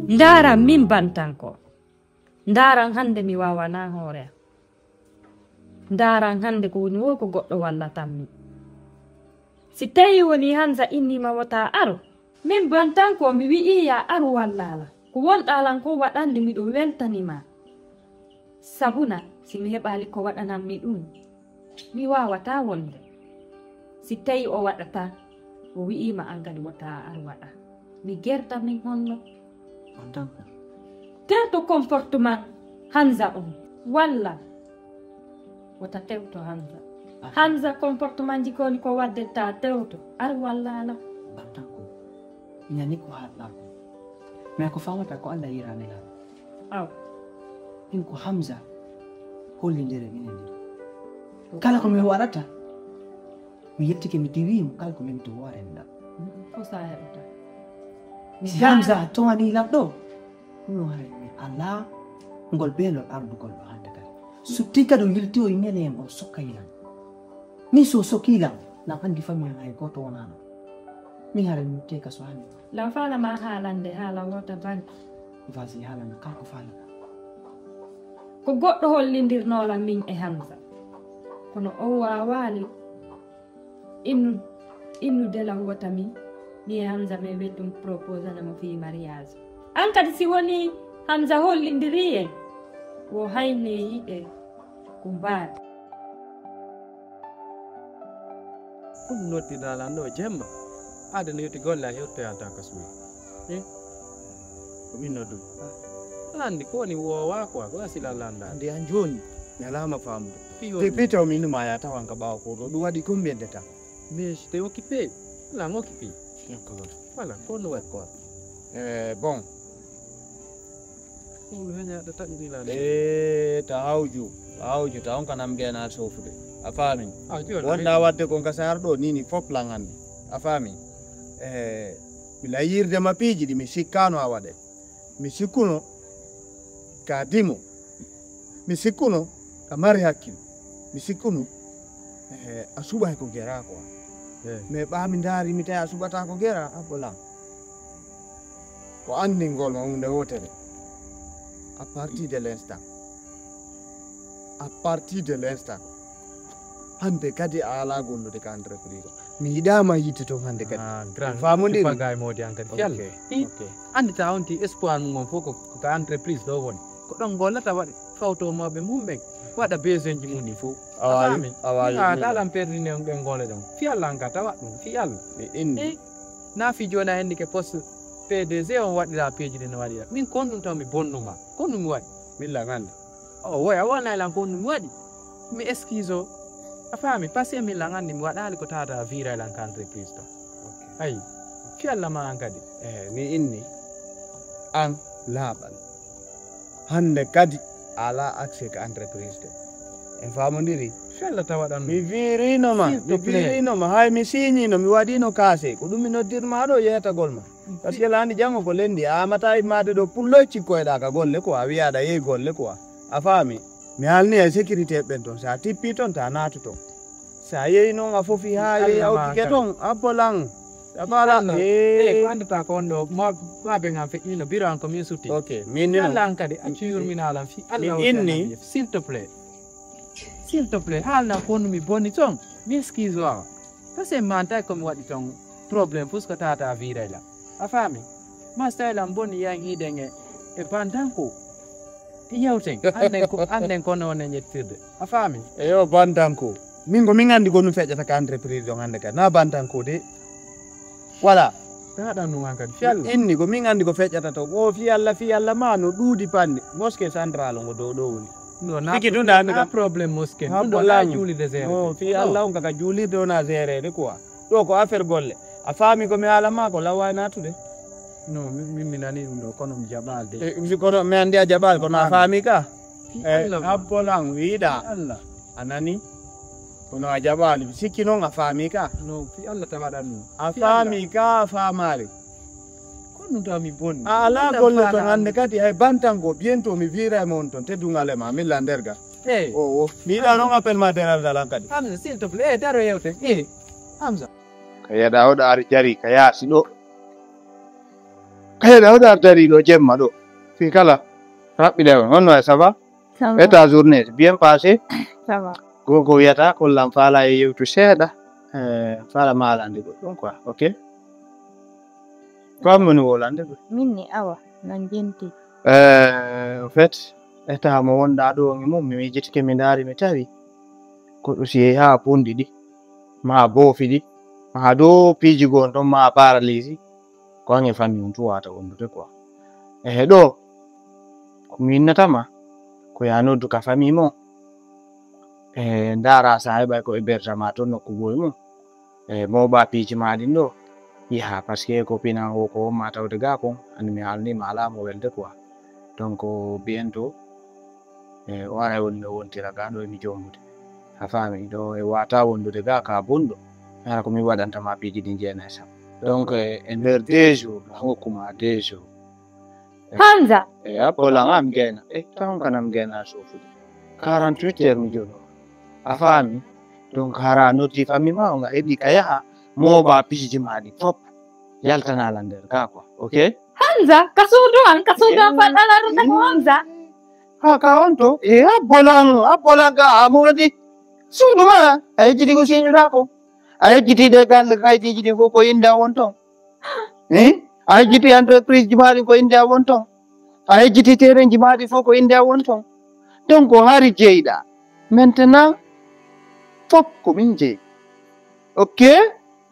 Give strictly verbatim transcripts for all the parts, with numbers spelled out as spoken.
Ndaaran min bantanko. Ndaaran hannde mi waawanaa hoore am. Ndaaran hannde ko woni woo ko goɗɗo wallatammi. Si tawii woni Hamza innii ma wota aru, min bantanko mi wi'ii ya aru wallaa lan. Ko wonɗaa lan ko waɗande miɗo weltani ma. Sabuna si mi heɓaali ko waɗanammi ɗum, mi waawataa wonde. Si tawii o waɗataa, o wi'ii ma an kadi wota ar waɗa. Mi gerta min honno? Bantanko. Tewto comportement Hamza on. Walla wota tewto Hamza. Hamza comportement ji ko woni ko wadde ta tewto. Ar walla ala. Bantanko. Ñani ko haɗɗa ko. Mais ko famata ko Allah yirani lan. Aw. Min ko Hamza hollindere minen ɗiɗo. Kala ko mi waɗata, mi yettike mi diwi mo kala ko min to woren ɗam. Ko sa heɓata. Si Hamza towani lan ɗo, ɗum no haray mi alaa ngol beelol ardugol ɗo hannde kadi. Sutti kadi o yilti o e nene en o sokkay lan. Min so soki lan, lan anndi famille hay gooto wonano. Min haray mi te ka so hannde. Lan faalama haalande haala wota banki. Vas-y haalana kanko faalata. Ko goɗɗo hollindirnoola min e Hamza. Kono o waawaali innu innude lan wota min mi e Hamza min weddum proposana mo fii mariage. An kadi si woni Hamza hollindiri en, wo hayne yiɗe ko mbaade. Kun noddiɗaa lan ɗo jemma. Aade no yewti golle a hewtoyanta ka suudu. Eh? Ko min noddude. Landi ko woni woowa quoi ko asila landa. Andi an joni mi alama famude. Pipito min ma ya tawan ka ɓawo ko ɗo ɗum waɗi combien de temps? Mais j'étais occupé. Lan occupé. Voilà ko no waɗi quoi. Eh, bon. Ɗum heñaɗo taƴinila. Eh, ta hawju ta hawju ta on kanam gena sofude. A faami? Wonda wadde kon ka sar ɗo nini fof lan anndi. A faami? Eh, mi layirde ma piiji ɗi mi sikkano a waɗe. Mi sikkuno ka dimo. Mi sikkuno ka mari hakkil. Mi sikkuno eh, a suɓay ko gera quoi. Mais ɓa mi ndaari mi tawi a suɓata ko gera a bolan. Ko anndingol ma hunde wotere. À partir de l'instant à partir de l'instant hande kadi a ala gollude ka entreprise. Mi yiɗama yitte toon hande kadi. Famodiri. Bagay modi an kadi fiyalla. Andita on ti espoir mum on fof ko ka entreprise ɗo woni. Ko ɗon gollata waɗi fawto mawɓe mum ɓen waɗa besoin ji mum ɗin fof. Awawi. Awawi. Talan perdine on ɓen gole ɗon fiyalla an ka tawa ɗum fiyalla. Mi inni. Na fi joni a hendi ke poste. P D G on waɗira piiji ɗi no waɗira min kon ɗum taw mi bonnuma kon ɗum mi waɗi. Milla gande. O woya wona lan ko mi waɗi. Mi excuse o. A faami parce que min lan anndi mi waɗaali ko tawata a vira lan ka entreprise to. Ayi. Fi allah ma an kadi. Eh, mi inni an laaɓal hannde kadi a ala accès ka entreprise de. En faamondiri. Fi allah tawaɗan mi virinoma mi virinoma hay mi siñino mi waɗino kaase ko ɗum mi noddirma ɗo yeetagol ma. Parce que laandi janngo ko lenndi a amata immade ɗo pullo e cikkoyɗa ka golle quoi a wiyaɗa yehi golle quoi. A faami? Mi haalni e sécurité ɓen toon so a tippi toon ta naatu toon. So a yehi noon a fofi haa yehi a okkike toon abbo lan. Abala e ko anndata ko on ɗo maɓe ngam feƴƴino biro an ko min sutti. Ok min ni noon an kadi accu yurminalan fi allah inni. S'il te plaît. S'il te plaît haalna ko honno mi bonni toon. Mi excuse wawa. Parce que mi mantaaki ko mi waɗi toon problème fof ko tawata a viray lan. A faami? Masta lan bonni yan hiɗen e e bantanko. Yewten annden ko annden ko noon e ƴettirde. A faami? Eyo bantanko. Min ko min anndi ko ɗum feƴƴata ka entreprise ɗon hannde kadi na bantanko de. Voilà. Taɗan ɗum an kadi fiyalla. Inni ko min anndi ko feƴƴata to o fiyalla fiyalla ma no ɗuuɗi panɗe. Mosquée centrale ngo dow ɗo woni. Tigi ɗum ɗa anndi kam problème mosquée ɗum ɗo la juulirde géré o fi allah on kaka juulirde wona gérede quoi. Ɗo ko affaire golle. A faami ko mi haala ma ko lawa e natude. Non min mi nani ɗum ɗo kono mi jaɓaali de. Kono mi anndi a jaɓaali kono a faami ka. Abbolan wiiɗa. A nani? Kono a jaɓaali mi sikki noon a faami ka. Non fi allah tawaɗan ɗum. A faami ka a faamaali. Kono ɗum tawa mi bonni. A alaa golle ton hannde kadi hay bantango bientôt mi viira e mon ton teddungal e ma milla nder ga. Eyi owo mi yiɗa noon appel ma deral dalan kadi. Hamsa s'il te plaît eyi daro yewten eyi. Hamsa. Ka yeɗa oɗo ari jari ka yaasi ɗo. Kay, ɗa hoɗa dari ɗo jemma ɗo. Fii kala. Raɓɓiɗa on. On waay, ça va? Ça va. Et ta journée, bien passé? Ça va. Gogo wiyata, kollam faala e yewtu seeɗa. Eh, faala maalande goɗɗum quoi, ok? Ko am woni wolande goɗɗum? Min ni, awa, nan jenti. Eh, au fait, état mo wonɗa ɗo on e mum, mi miijitike, mi ndaari, mi tawi. Ko ɗum si yehi haa punndi ɗi, ma boofi ɗi, ma dow piiji goo on ɗon, ma paralysie. Ko an e famille on tun wawata wondude quoi. E ɗo, ko mi innata ma, ko yaa noddu ka famille mon. E ndaara si a heɓay ko hébergement ton nokku boy mum. E mooɓa piiji ma ɗin ɗo, yaha, parce que ko pinan o ko on ma tawde ga kon, an mi haalni ma alaa mo welde quoi. Donc, bientôt, e o aray woni no wontira ga ɗo e mi jombude. A faami, ɗo e wata wondude ga ka bunɗo. Hara ko mi waɗanta ma piiji ɗin jeenay sam. Donc, e, e nder deux jours, a hokku ma deux jours. Hamza. E, a bolan am gena. E, tawon kanam gena sofude. Quarante-huit heures mi jono. A faami? Donc, hara noddi famille ma, on a heɓi ka yaha, mooɓa piiji ma ɗi fop. Yaltana lan nder ga quoi. Ok? Hamza, ka suudu an, ka suudu an, faɗɗa lan ɗum ko Hamza. Ha, ka on to? E, a bolan, a bolan ga, a moɗi. Suudu ma, a yejjiti ko siñuɗa ko. A yejjiti ɗe galle kaydiiji ɗin fof ko innde an won ton. Eh? A yejjiti entreprise ji ma ɗin ko innde an won ton. A yejjiti terrain ji ma ɗin fof ko innde an won ton. Donc, hari jeyɗa. Maintenant, fof ko min jeyi. Ok?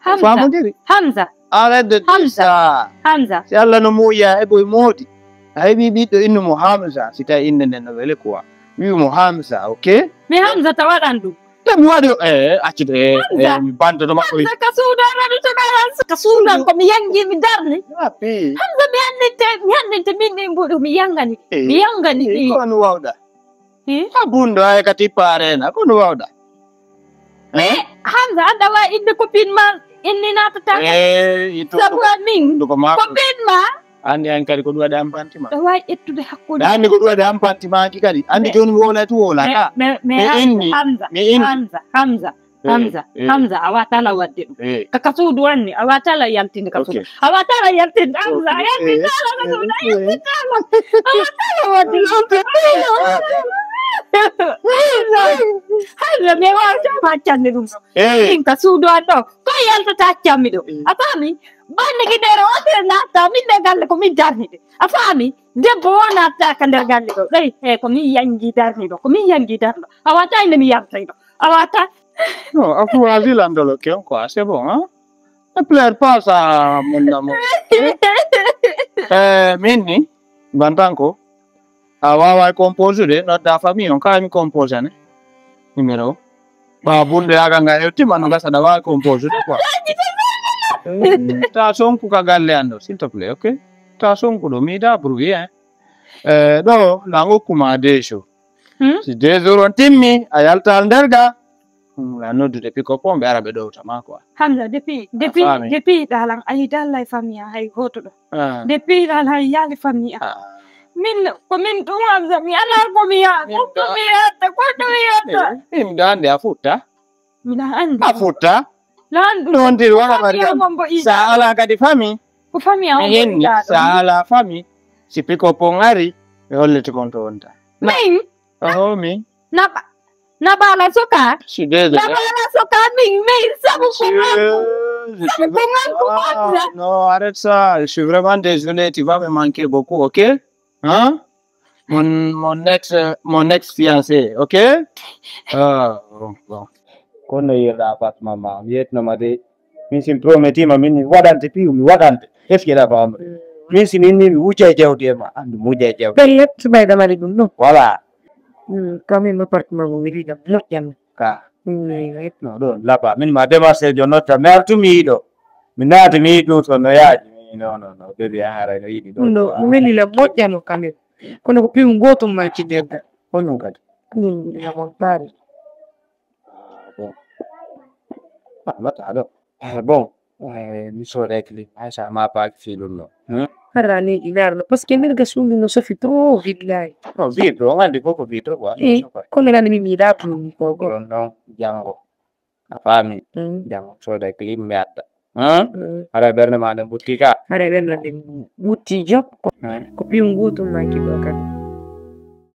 Hamza. Famodiri? Hamza. Arrête de dire Hamza. Ça. Hamza. Si Allah no muuya, heɓoy moodi. A heɓi ɓiɗɗo innu mo Hamza, si tawi innde nden no wele quoi. Wi'u mo Hamza, ok? Mais Hamza ta waɗan ɗum. Te mi waɗi, eh, accude, eh, Hamza. Eh, mi bandoto ma koy. Hamza, ka suudu an, waɗu to ɗaran, ka suudu an, ko mi yangi, mi darni. Ah, pi. Hamza, mi anndinte, mi anndinte min ɗin mbuɗu, mi yangani. Eh, mi yangani eh, ɗi. Ko no wawɗa? Eh? A bunɗo, ay ka tippa arena, ko no wawɗa? Eh? Eh, Hamza, an ɗa wawi innde copine ma, inni natata. Eh, ittu. Sabu an min, ko ma copine ma. Anndi an kadi ko ɗum waɗi ampanti ma. Ɗa wawi ƴettude hakkunde. Ɗa anndi ko ɗum waɗi ampanti ma ki kadi. Anndi jooni mi wowlay tu wowla ka. Mais, mais, mais mi inni, Hamza, mi inni. Hamza, Hamza, eh, Hamza, eh. Hamza, a wata la waɗde ɗum. Eh. Ka, ka suudu an ni, a wata la yaltinde ka suudu. Ok. A wata la yaltinde, Hamza, ok, a yaltinde eh, la ka suudu, a eh, yaltinde la. A wata la waɗde ɗum. Hamza, Hamza, mi wawata ma cande ɗum. Eh. Min ka suudu an ɗo, ko yaltata cammi ɗo. Eh. A faami? Bannde giɗeere o tere natta, min nde galle ko min darni ɗe. A faami? Debbo o natta ka nder galle ɗo. Ɗoy, he ko min yangi darni ɗo, ko min yangi darno. A wata inde mi yartay ɗo. A wata. Non, a fu a vilandolo ke on quoi, c'est bon, hein? Ne pleure pas ça, mon amour. Eh, min ni, bantanko, a wawa composer de, nodda famille on, ka mi composer ne. Numéro. Ɓaawo bunɗo yaagal ngal hewtima no gasa ɗa waawi composude quoi. Ta sonku ka galle an ɗo, s'il te plaît, ok? Ta sonku ɗo, mi yiɗa bruit, hein. Eh, ɗo, la ngokkuma deux jours. Hmm? Si deux jours on timmi, a yaltal nder ga. Hmm, la noddude pick up on, ɓe ara ɓe ɗowta ma quoi. Hamza, depuis, depuis, depuis ɗalan, a yiɗa Allah e famille an, hay hoto ɗo. Ah. Depuis ɗalan, yaali famille an. Ah. Min, ko min ɗum Hamza, mi alaa ko mi yaata, ko mi yaata, ko ɗum mi yaata. Eh, min ɗo anndi a futta. Miɗa anndi. A futta. Ɗum wonti wala bari kam. Sa ala kadi fami. Ko fami a on. Sa ala fami. Si pick up on ari, ɓe hollete kon to wonta. Min? Oh, min. Naba. Nabala soka. Je suis désolé. Nabala soka min, min, sabu ko nganku. Sabu ko nganku. Ah, non, arrête ça. Je suis vraiment désolé. Tu vas me manquer beaucoup, ok? Hein? Mon, mon ex, mon ex fiancé, ok? Ah, bon, bon. Kono yirɗa appartement ma, mi yetnoma de. Min sin promettima, min mi waɗante piyu, mi waɗante. Est-ce que ɗa faama? Min sin inni mi wujjay jawdi e ma, andu mi wujjay jawdi. Ɓe yettu ɓay ɗamari ɗum ɗum. Voilà. Hmm, quand même, appartement mo mi riga moƴƴan. Ka. Hmm. No, ɗo, laba. Min ma démarche jo notta, mi artu mi yiɗo. Mi naati mi yiɗo to no yaaji. Mi, non, non, non, ɓe ɓe haara no yiɗi ɗo. Ɗum ɗo, mi weli la moƴƴano quand même. Kono ko piyu gotum ma ci nder. Honɗum kadi? Ɗum yamon ɓaari. Ah, bon. Ah, mata ɗo. Ah, bon. Eh, mi sooday clim. Ay, sa ma paaki fii ɗum ɗo. Hmm? Hara ni ɗi laarno. Parce que nder ga suudu no sofi trop, billahi. Non, vitre, on anndi fof ko vitre, quoi. Eh, kono nani mi miiɗa ɗum ko go. Ɗon ɗon, janngo. A faami? Mm. Janngo, sooday clim, mi adda. Hmm? Haray ɓernde ma nden ɓutti ka. Haray ɓernde nden ɓutti jop. Ko piyum guutum maki ɗo kadi.